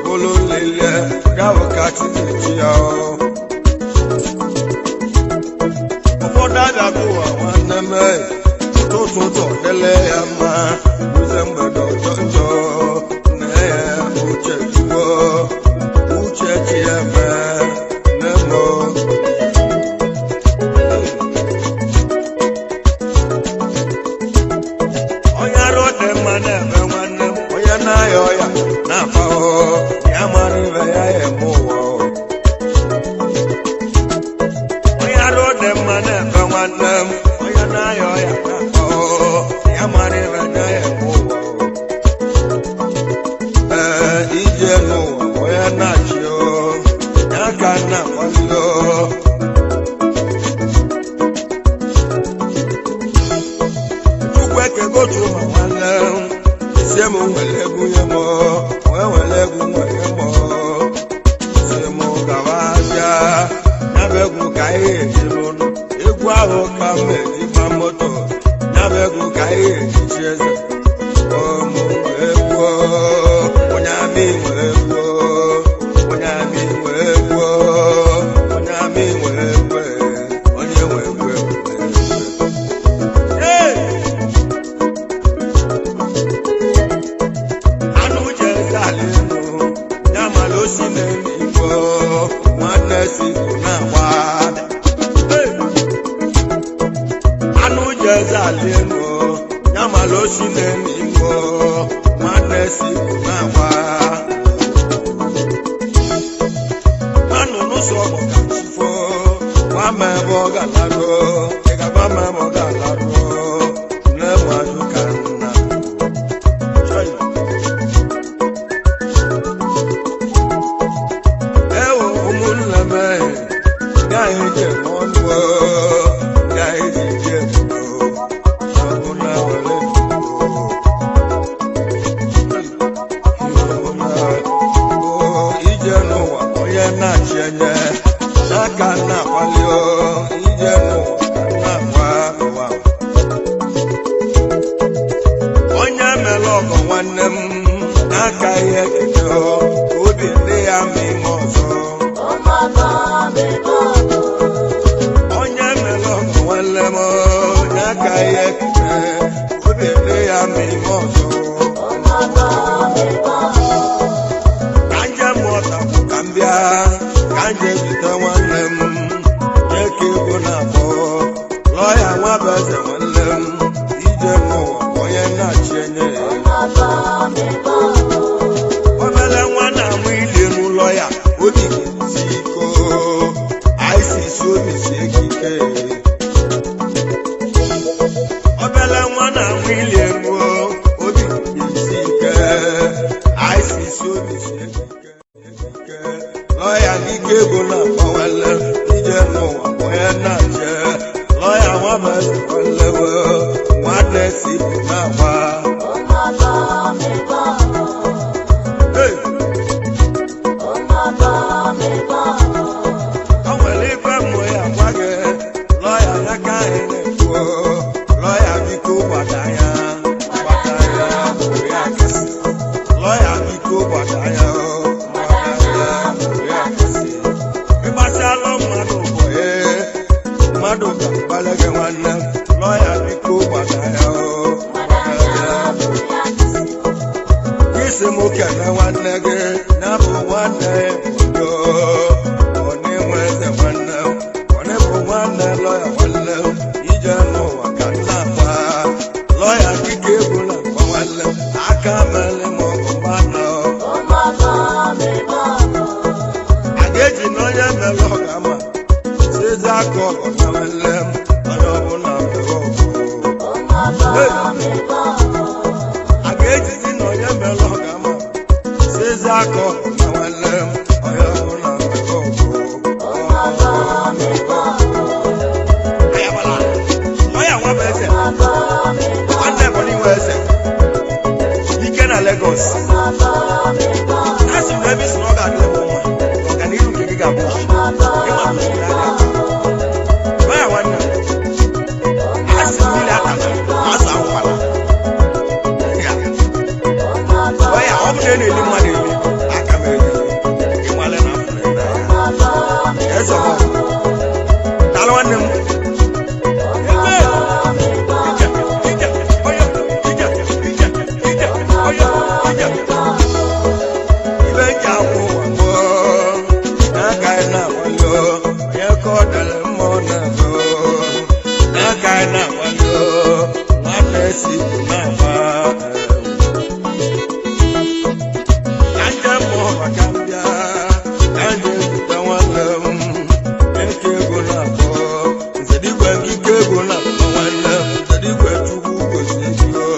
Bụlụ nlele gawụ ka Chineke ya. Ụfọdụ abịago ụwa nwanne m, ụtụtụ ụtọ dịle ya mma, ụzọ mgbede ọjọ njọ na ya. Uche chukwu, uche chi ya mee nne m. Onye arụ dị mma na-eme nwanne m, onye na-aya ọya na-akpa ya mara ibe ya ya eme ụwa. Onye arụ dị mma na-eme nwanne m, onye na-aya ọya na-akpa ya mara ibe ya ya eme ụwa. Ee, ije n'ụwa, onye na-achị ya ka na-akwalio. Chukwu ekegotu ma nwanne m, ise m nwere egwu nye m, wee were egwu nwere m, si m gawa ahịa. Ya bụ egwu ka anyị eji lụnụ egwu ahụ ka m eji gba moto. Ya bụ egwu ka anyị eji chi eze ụmụ egwu. Onye amị nwere egwu, onye amị nwere egwu, onye amị nwere egwu, onye nwe egwu egwu. Hey! Anụ ji eze ala elu ya mara osi n'eluigwe, nwanne si bụ na-agba. Hey! Anụ ji eze ala elu ya mara osi n'eluigwe, nwanne si bụ na-agba. Nwanụ n'ụzọ bụ ka chifo gwa m ebe ọ ga-alarụ. Ị ga-agwa m ebe ọ ga-alarụ? Nne m ajụ ka nna. Chai. Ewo ụmụnne m, gaghị eje ọnụ, gaghị eje ọbụla were ije n'ụwa. Onye na-achị enye n'aka na-akwali ije n'ụwa na-akwa ụwa. Onye mere ọgọ nwanne m n'aka ihe keke, obi dị ya ma ime ọzọ. Onye mere ọgọ nwanne m n'aka ihe keke, obi dị ya ma ime ọzọ. Ka njem ọtapụ ka m bịa, ka nje zute nwanne m nye ka ego na-akpọ lọya nwa bụ eze nwanne m. Ije n'ụwa, onye na-achị enye ya. Obere nwa na-amụ ili n'ụlọ ya, obi ga-esi iko ICC, obi sie ike. Obere nwa na-amụ ili elu, obi ga-esi ike ICC, obi sie ike ike. Lọya ike ego na-agbawale ije n'ụwa, onye na-achị lọya nwa bụ eze nwanne m, nwanne si na-agba. Hey! O nwere ife mmụ ya gwa gị, lọya ya ka anyị na-ekwu. Lọya biko gbada ya, gbada ya ya kasị. Lọya biko gbada ya, gbada ya ya kasị. Ịgbasịalụ mmadụ bụ ee, mmadụ ga-agbalị gị nwanne m. Lọya biko gbada ya, gbada ya. Isi m kene nwanne gị na bụ nwanne udo, ọ na-enwe eze nwanne m, ọ na-bụ nwanne lọya nwanne m. Ije n'ụwa ka nna akpa lọya dịka egwu na akpa nwanne m aka mere m ọgụ mmanụ. A ga-eji na onye mere ọ ga-ama sizi aka ọgọ na nwanne m, onye ọbụla mere ọgụ. Hey! A ga-ejizi na onye mere ọ ga-ama sizi aka ọgụ na nwanne m, onye ọbụla mere ọgụ. Ayabala, lọya nwa bụ eze nwanne bụ n'inwe eze ike na Lagos. A sị m ebe isi na ọ ga-adị m mma, ọganihu nke gị ga-abụ ịma bụ usoro anya. Lọya nwanne m, a sị mmiri atala, azụ anwụkwala ya. Lọya, ọ bụ na ị na-eli mmadụ eli aka m. si na-agba. Ka njem ụwa ka m bịa, ka njem zute nwanne m, eke ego na-akpọ nzedigwe, nkike ego na-akpọ nwanne m, nzedigwe Chukwu gozie gị o.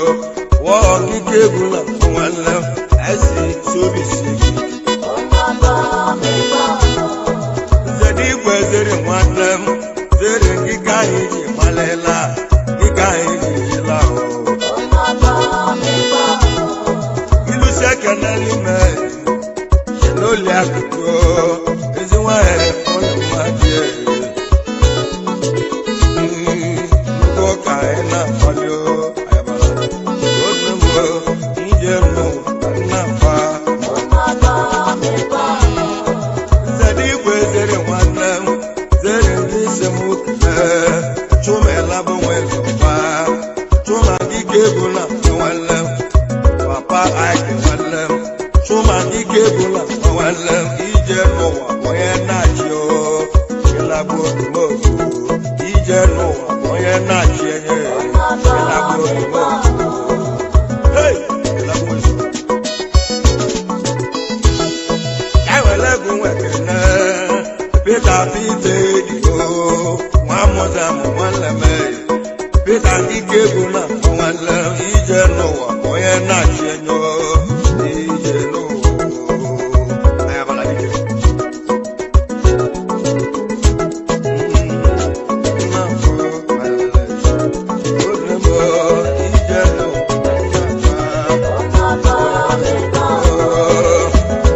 Wụọ nkike ego na-akpọ nwanne m, esi sobi si gị. Nzedigwe zere nwanne m, zere nkike anyị ji malịla, nkike anyị ji jila o. Ilusi ekene n'ime n'oli akụkụ ezi nwanyị ụlọ mmadụ nnukwu ụka anyị na-akpali ayabara ozugbo ije nụ ka nna fa. Nzedigwe zere nwanne m, zere ndị isi m kelee chumela bụ nwezọba chuma dike bụ na nwanne m, papa Ike nwanne m, chuma dike bụ na nwanne m. Ije n'ụwa onye na-achị o, ịlagbu odumodu. Ije n'ụwa onye na-achị enye, ịlagbu odumodu. Hey! Ịlagbu odumodu. Ewele egwu nwekene Peter Peter Edibo nwa mụta mụ nwanne m, Peter dike bụ na nwanne m. Ije n'ụwa onye na-achị enyo, ije n'ụwa ayabala dike. Nna mbụ, ayabala ozugbo ije n'ụwa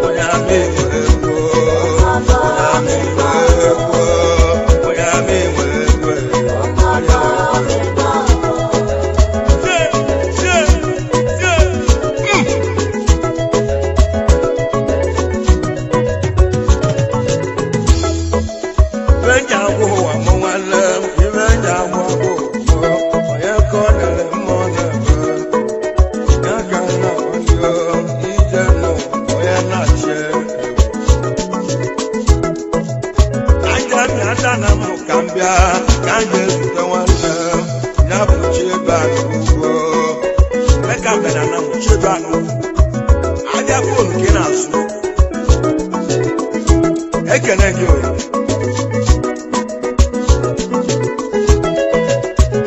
onye ama enwe egwu, onye ama enwe egwu, onye ama enwe egwu, onye ama enwe egwu. Ibe nji agwụ ụwa mụ nwanne m, ibe nji agwụ agwụ ụwa mụ, onye ka ọ dịrị mma ọ na-eme. Ya ka m na-agwa gị, ije n'ụwa onye na-achị egwu. Aja bịa ada na m ka m bịa ka m jee zute nwanne m, ya bụ Chiebe Anugwu. Emeka bịara na m Chiebe Anugwu. Abịa foonu ka ị na-azụ. Ekene gị o.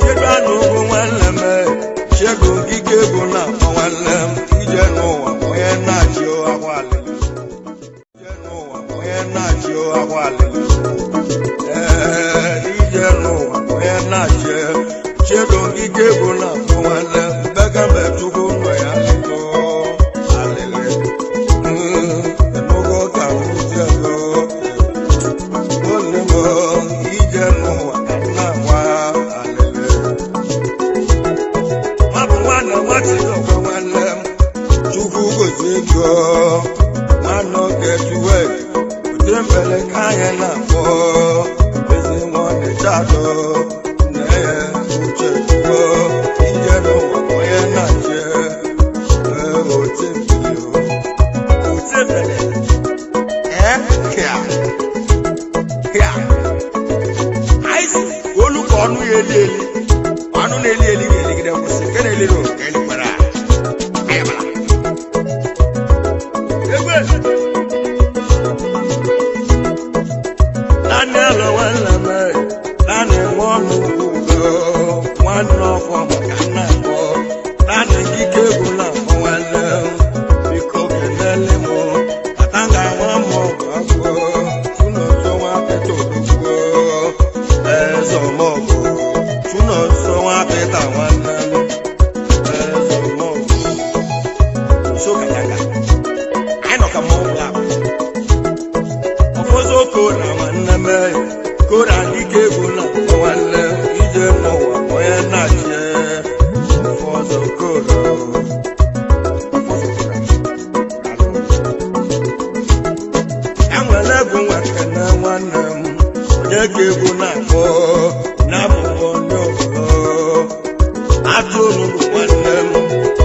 Chiebe Anugwu nwanne m, Chiebe Ogige bụ na-akpọ nwanne m. Ije n'ụwa onye na-achị akwa alịlị. Ije n'ụwa onye na-achị akwa alịlị. Ee, ije n'ụwa onye na-achị. Chiebe Ogige bụ na-akpọ nwanne m. Mbekembe Chukwu nọ ya lịlụ alịlị. Enugo ka m jelo. Ole m ije n'ụwa ka m na-agwa alịlị. Nwa bụ nwanne nwachidokwe nwanne m, Chukwu gozie ego nwanne oge juwe ute mbele ka anyị na-akpọ ezi nwanne chado nne ya uche chukwu. Ije n'ụwa onye na-achị oche mbili Otu ebele. Ee, hịa. Hịa. Anyị si olu ka ọnụ ya eli eli. Ọnụ na-eli eli ga-eligide kwụsị. Nke na-eliri o, ka elikwara. Ayabala. Egwe. Naanị alọ nwanne m, naanị nwa ọnụ ugo nwanne ọfọ maka nna akpọ naanị nkike bụ na akpọ nwanne m, biko kenele m atanga nwa m ọgụ agwọ chunọzọ nwa pete odogwu eze ọmọgụ chunọzọ nwa pete nwanne m eze ọmọgụ. Nso katanga. Anyị nọ ka mmọnwụ bụla. Ọfọzọ kora nwanne m, kora dike bụ na nwanne m. Ije n'ụwa onye na-achị ọfọzọ kora. Ọfọzọ kora. Enwere egwu nwekene nwanne m, onye ka egwu na-akpọ na-abụbọ ndị ọbụla atụrụ bụ nwanne m,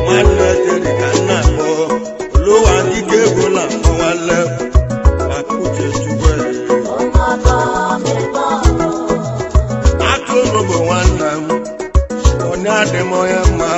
nwanne dịrị ka nna akpọ oluwa dike egwu na-akpọ nwanne m maka uche chukwu. Atụrụ bụ nwanne m, onye adị m onye mma.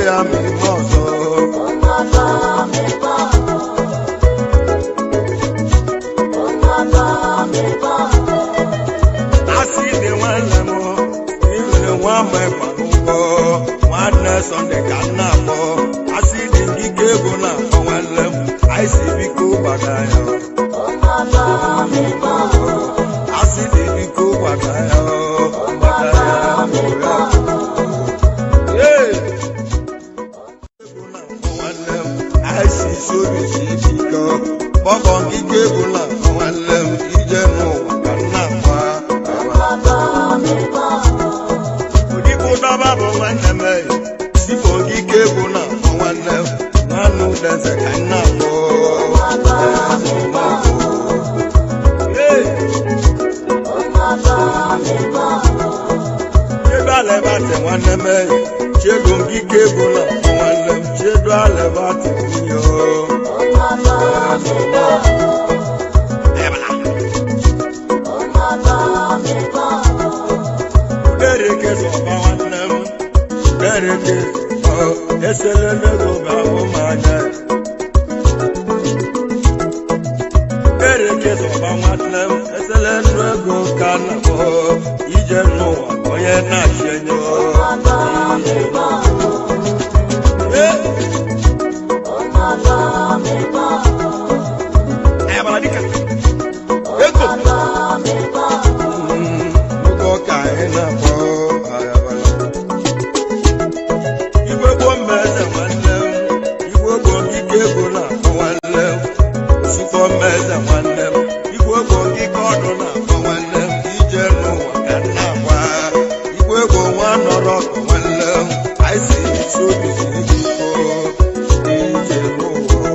ya ma ime ọzọ. Asị dị nwanne m, iwere nwa ma ịgba n'ụgwọ. Nwanne Sọnde ka m na-akpọ. Asị dị ike ego na-akpọ nwanne m. Anyị si biko gbada ya. Asị dị biko gbada ya. Gbada ya. Ee! Nwanne m, anyị si isi obi si biko. Gbọkọ ike ego na-akpọ nwanne m. Ije n'ụwa ka m na-akpa. Odibo dọba bụ nwanne m e. Sifo ike bụ na akpọ nwanne m. Nwanne Udeze ka m na-akpọ. Ee! Chedu alebati nwanne m e. Chedu ike bụ na akpọ nwanne m. Chedu alebati nwunye o. Ebala. Dereke zọba nwanne m. Dereke ọ esele n'ego ga-ahụ m anya. Dereke zọba nwanne m. Esele n'ego ka na m ije n'ụwa onye na-achị enyo. Ee, ayabara dịka ego. Nwoke ọka anyị na-akpọ ayabara. Igwe gboo mmeze nwanne m, igwe gboo ike ego na-akpọ nwanne m, osikọ mmeze nwanne m, igwe gboo ike ọdụ na-akpọ nwanne m, ije n'ụwa ka m na-agwa. Igwe gboo nwa nọrọ ọkọ nwanne m, anyị si isi obi si iko ije n'ụwa.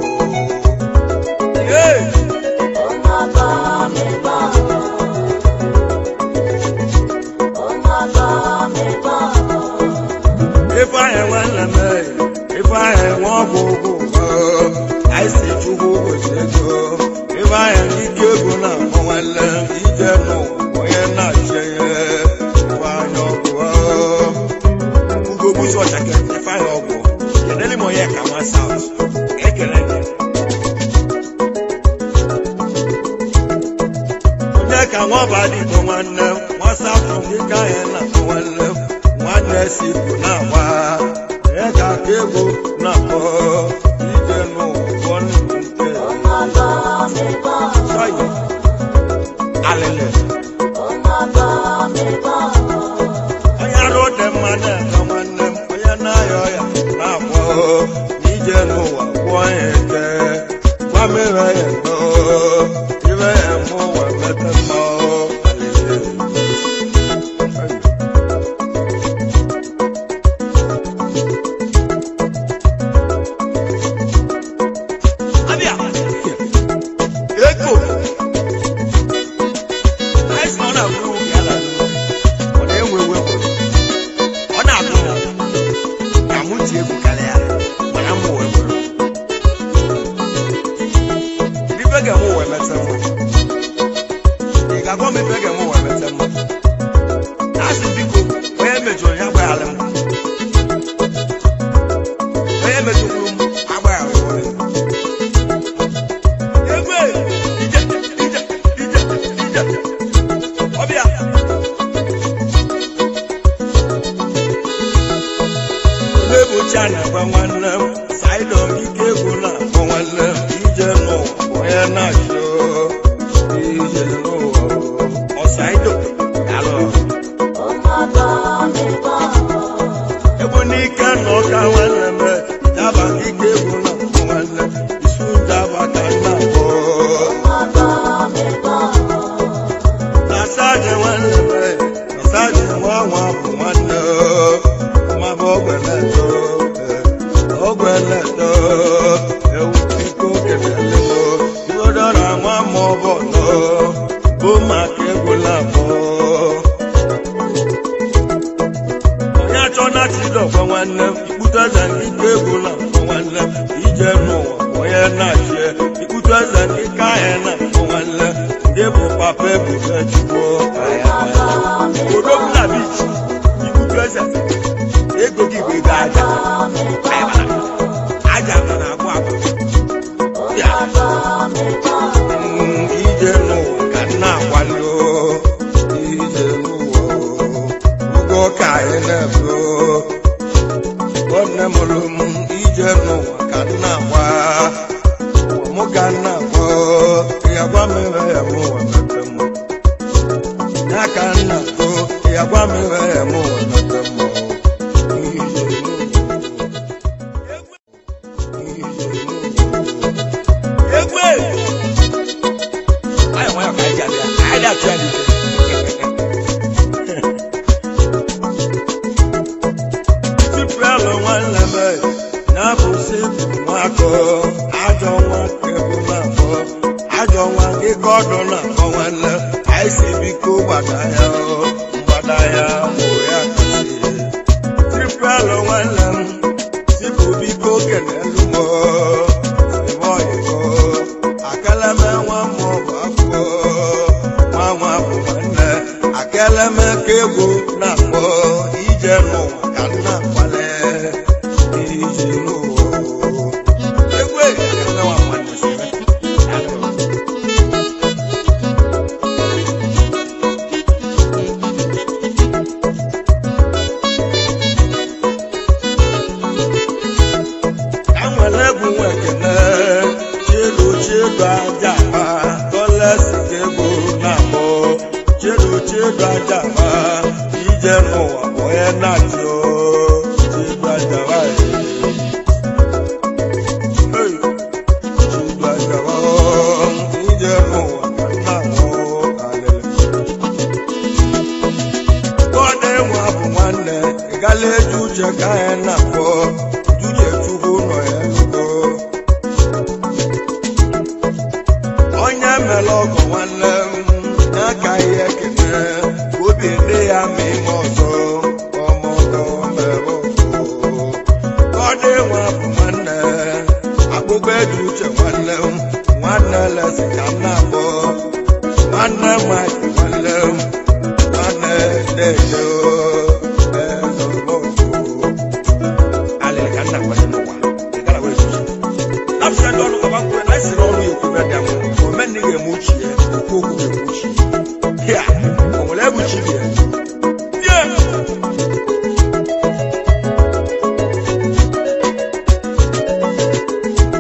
Ee! Ifeanyị nwanne m e, Ifeanyị nwa ọgwụ ụgwụ ụgwọ, anyị si Chukwu gosi ego. Ifeanyị ike ego na-akpọ nwanne m, ije n'ụwa onye na-achị ya. Ifeanyị ọgwụ ọ. Ugo gbuzu ọchake, Ifeanyị ọgwụ. Kedele m onye ka nwa South. Ekele gị. Onye ka nwa ọba dịbụ nwanne m, nwa South nke anyị na-akpọ nwanne m. Nwanne si bụ na-agba, onye ka aka ego na-akpọ ije n'ụwa nke Chai, alele. Onye arụ dị mma na-eme nwanne m, onye na-ayọ ọya na-agwọ ije n'ụwa gwọ ya eke, gwa m ire ya ego, ire ya mụ ụwa mete mma alele. Chai. Abịa. Ego. Anyị sị na ọ na-abụ ewu ka ya na-alụ. Ọ na-ewu ewu ekworo. Ọ na-agụ m ka mụ ji egwu karịa mana mụ wee kwere. Kedu ife ga-eme ụwa emete mma? Ị ga-agwa m ife ga-eme ụwa emete mma? Asị m biko, onye mejọrọ ya agbaghalị m. Onye mejọkwuru m agbaghalị m. Egwe! Ije, ije, ije, ije. Ọbịa. Onye bụ chi a na-agba nwanne m, Saịdọm ike egwu na-akpọ nwanne m, ije n'ụwa onye na-achụ ije n'ụwa. Ọ Saịdọm, daalụ. Egwu n'ike na ọka nwanne m, daba ike egwu na-akpọ nwanne m, isu daba ka m na-akpọ. Nasaje nwanne m, nasaje nwa nwa bụ nwanne o, ma bụ ogweleto, ogweleto, ewu biko kelele m, iwedọrọ nwa ma ọ bụ nọ, bụ maka egwu na-akpọ. Onye achọ na chidọkwa nwanne m, ikpute eze ike egwu na-akpọ nwanne m, ije n'ụwa onye na-achị, ikpute eze ike ahịa na-akpọ nwanne m, ndị bụ papa ebube chukwu. Odogwu na beach, ikpute eze, ego gị. bụ ego aja. Aja nọ na-agwụ agwụ. Ya. Ije n'ụwa ka m na-akwado, ije n'ụwa ụgwọ ka anyị na-ebu. Nwanne mụrụ m, ije n'ụwa ka m na-agba, ụwa mụ ka m na-akpọ ya. Gwa m ebe ya mụ ụwa mete mụ ya ka m na-akpọ ya. Gwa m ebe ya mụ ụwa mete mụ. Ije n'ụwa, ije n'ụwa. Egwu nwayọ nwayọ ka anyị ji abịa, anyị na-achụ ya n'ike. Tiprelụ nwanne m na-abụ sipụ nwakọ ajọ nwa kebụ na-akpọ ajọ nwa gị ka ọdụ na-akpọ nwanne anyị si biko gbada ya o, mgbada ya mụ ya kasị. Tiprelụ nwanne m sipụ biko kenelu m o, si m oyibo akeleme nwa mmụọ bụ afọ nwa nwa bụ nwanne akeleme ka egwu na-akpọ ije n'ụwa ka m na-akwale ije n'ụwa. Egwu nwa nwanne si eme. Ka m nwere egwu nwa ekene chiedu chiedu aja akpa tọlesi ka egwu na-akpọ chiedu chiedu aja akpa ije n'ụwa bụ onye na-achị o, chiedu aja akpa. Hey, chiedu aja akpa o, ije n'ụwa ka m na-akpọ alele. Bọọdụ nwa bụ nwanne ị gala eji uche ka anyị na-akpọ juche chukwu nọ ya lugo onye mere ọgọ nwanne m n'aka ihe ekene ka obi dị ya ma ime ọzọ ọmọgọ mere ọgọ. Bọọdụ nwa bụ nwanne akpụkpọ eji uche nwanne m nwanne lesi ka m na-akpọ nwanne Mike nwanne m nwanne dejo ezọlọgọ. Alịrị ka nna kwanye n'ụwa ị gara were ezuzu napụsị ndị ọnụ gaba kwuru na esi n'ọnụ ya ekwube dị ama omenna ga-eme uche ya okwu okwu ga-eme uche ya o nwere ebe uche ya. Yeah.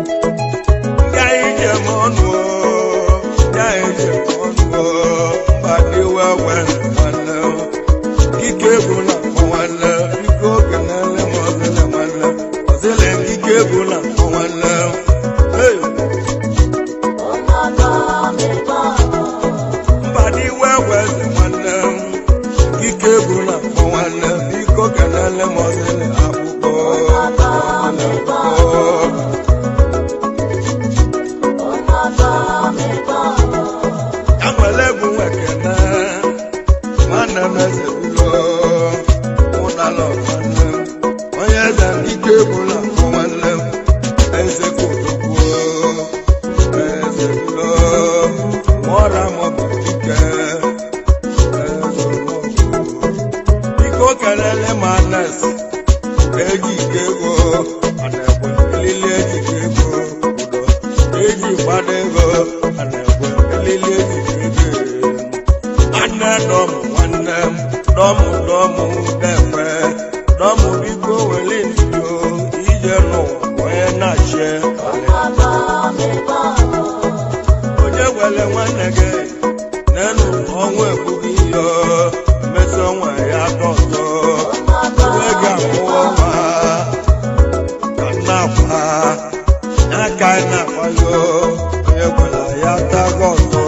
Ndị anyị ji eme ọnụ o, ndị anyị ji eme ọnụ o, mba dị wewe nwanne o. Ike egwu na-akpọ nwanne, ike oge na-ele m ọzịle nwanne, ọzịle ike egwu na-akpọ nwanne. Hey! Mba dị wewe eze nwanne m, ike egwu na-akpọ nwanne, biko kenele m ọzịle akpụkpọ, ọzịle akpụkpọ. Enwere egwu nwekene nwanne m eze bilo ụdala nwanne m onye eze ike egwu na-akpọ nwanne m eze kodokwuo eze bilo mụọra m bụ dike eze ọlọgwụ. Biko kelele m anes eji ike ego ana-ekwe elili eji ike ego ụdọ eji gbado ego ana-ekwe elili eji ike ego nwanne dọmụ nwanne m dọmụ dọmụ dekwe dọmụ biko weli ndo ije n'ụwa onye na-achị onye gwele nwanne gị n'enu ọnwụ egbughị ya mesị ọnwa ya dọtọ onwe gị amụọ nwa ka nna akwa n'aka anyị na-akwago onye gwara ya tago ọzọ.